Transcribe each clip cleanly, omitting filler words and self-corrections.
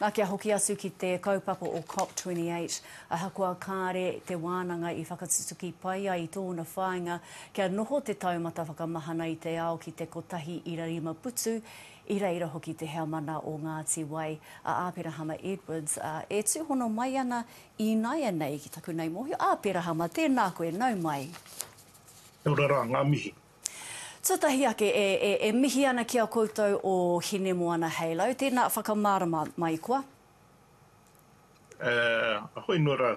Nā, kia hoki atu ki te kaupapa o Cop 28, ahakoa kāre te wānanga i whakatutuki pai ai i tōna whāinga kia noho te taumata whakamahana i te ao ki te 1.5 putu, i reira hoki te heamana o Ngāti Wai, a Āperahama Edwards, ā, e tūhono mai ana īnāianei ki taku nei mōhio. Āperahama, tēnā koe, nau mai. Kia ora rā, ngā mihi. Tuatahi ake, e, e, e mihi ana ki a koutou o Hinemoana Halo. Tēnā, whakamārama mai koa. E, ahoi noa rā,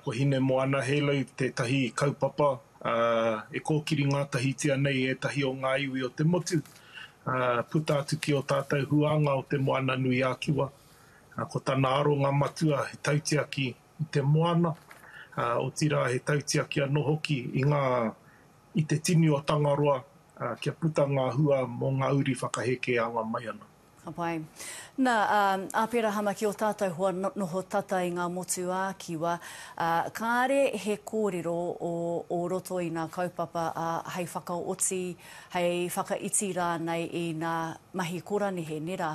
ko Hinemoana Halo tētahi kaupapa e kōkiri ngātahitia nei ētahi o ngā iwi o te motu, puta atu ki ō tātou huānga o Te Moana-nui-a-Kiwa. Ko tana aronga matua he tautiaki i te moana, otirā he tautiaki anō hoki i ngā i te tini o Tangaroa kia puta ngā hua mō ngā uri whakaheke e anga mai ana. Ka pai. Nā, Āperahama, ki ō tātou hoa noho tata i ngā motu ā-Kiwa, kāre he kōrero o, o roto i nā kaupapa, ā, hei whakaoti, hei whakaiti rānei i nā mahi koranehe, nē rā?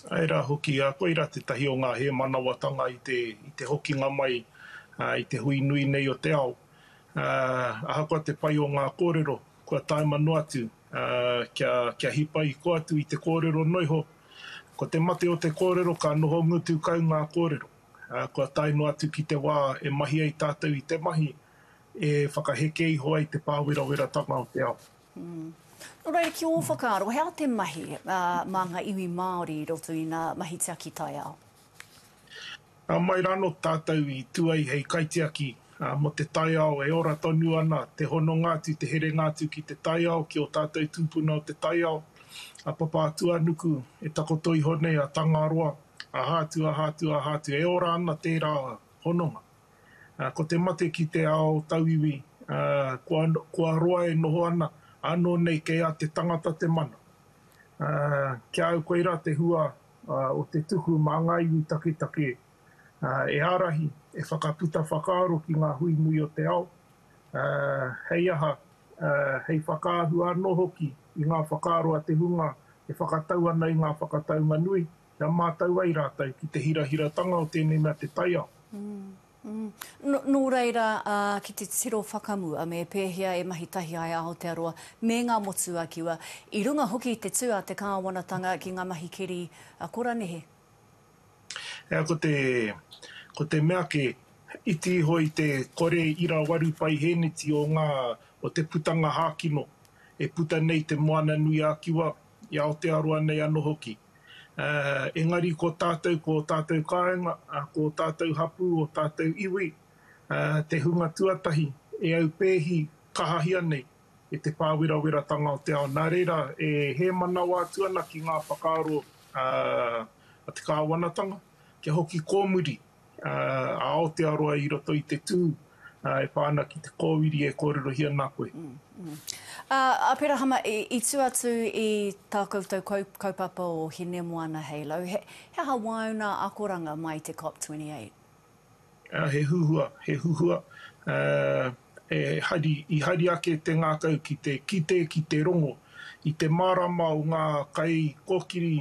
Āe rā hoki, ā, koirā tētahi o ngā hēmanawatanga i te, i te hokinga mai i te hui nui nei o te ao. Ā, ahakoa te pai o ngā kōrero, kua taema noa atu, ā, kia, kia hipa i kō atu i te kōrero noa iho. Ko te mate o te kōrero ka noho ngutu kau ngā kōrero. Ā, kua tae noa atu ki te wā e mahi ai tātou i te mahi e whakaheke iho ai te pāweraweratanga o te ao. Nō reira, ki ō whakaaro, he aha te mahi mā ngā iwi Māori i roto i ngā mahi tiaki taiao? Mai rānō tātou i tū ai hei kaitiaki mō te taiao e ora tonu ana te hononga atu, te herenga atu ki te taiao, ki ō tātou tūpuna o te taiao, a Papātūānuku e takoto iho nei, a Tangaroa, aha atu, aha atu, aha atu, e ora ana tērā hononga. Ko te mate ki te ao tauiwi, kua, kua roa e noho ana, ānō nei kei a te tangata te mana. Ki a au koirā te hua o te tuku mā ngā iwi taketake e ārahi, e whakaputa whakaaro ki ngā hui nui o te ao, hei aha, hei whakaahua anō hoki i ngā whakaaro a te hunga e whakatau ana i ngā whakataunga nui, Kia mātau ai rātou ki te hirahiratanga o tēnei mea te taiao. Nō reira, ki te tiro whakamua, me pēhea e mahi tahi ai a Aotearoa me ngā motu a Kiwa, i runga hoki i te tū a te kāwanatanga ki ngā mahi keri koranehe? Ea, ko te, ko te mea kē, iti iho i te 0.8 paihēneti o ngā, o te putanga hākino e puta nei te Moana-nui-a-Kiwa, i Aotearoa nei anō hoki. Engari ko tātou, ko ō tātou kāinga, ko ō tātou hapū, ō tātou iwi, te hunga tuatahi e aupēhi kahahia nei e te pāweraweratanga o te ao. Nā reira, e hēmanawa atu ana ki ngā whakaaro a te kāwanatanga, kia hoki kōmuri a Aotearoa i roto i te tū e pā ana ki te kōwiri e kōrerohia nā koe. Aperahama, i tua atu i tā koutou kaupapa o Hinemoana Halo, he aha wāu nā akoranga mai i te Cop 28? He huhua, he huhua. E hari, i hari ake te ngākau ki te kite, ki te rongo i te mārama o ngā kaikōkiri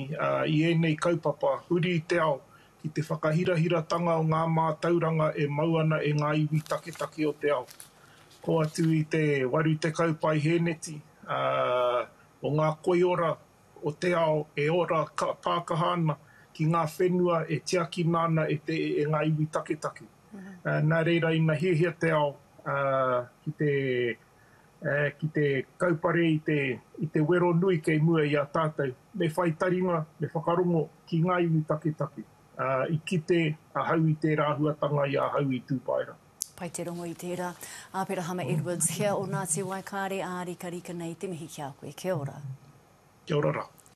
i ēnei kaupapa huri i te ao ki te whakahirahiratanga o ngā mātauranga e mau ana e ngā iwi taketake o te ao. Kō atu i te 80 paihēneti o ngā koiora o te ao e ora pākaha ana ki ngā whenua e tiakina ana e te e ngā iwi taketake. Nā reira ina hiahia te ao ki te ki te kaupare i te i te wero nui kei mua i a tātou, me whai taringa, me whakarongo ki ngā iwi taketake. I kite ahau i tērā āhuatanga i ahau i Tūpaera. Pai te rongo i tērā. Aperahama Edwards, hea o Ngāti Waikāre, ārikarika nei te mihi ki a koe. Kia ora. Kia ora rā.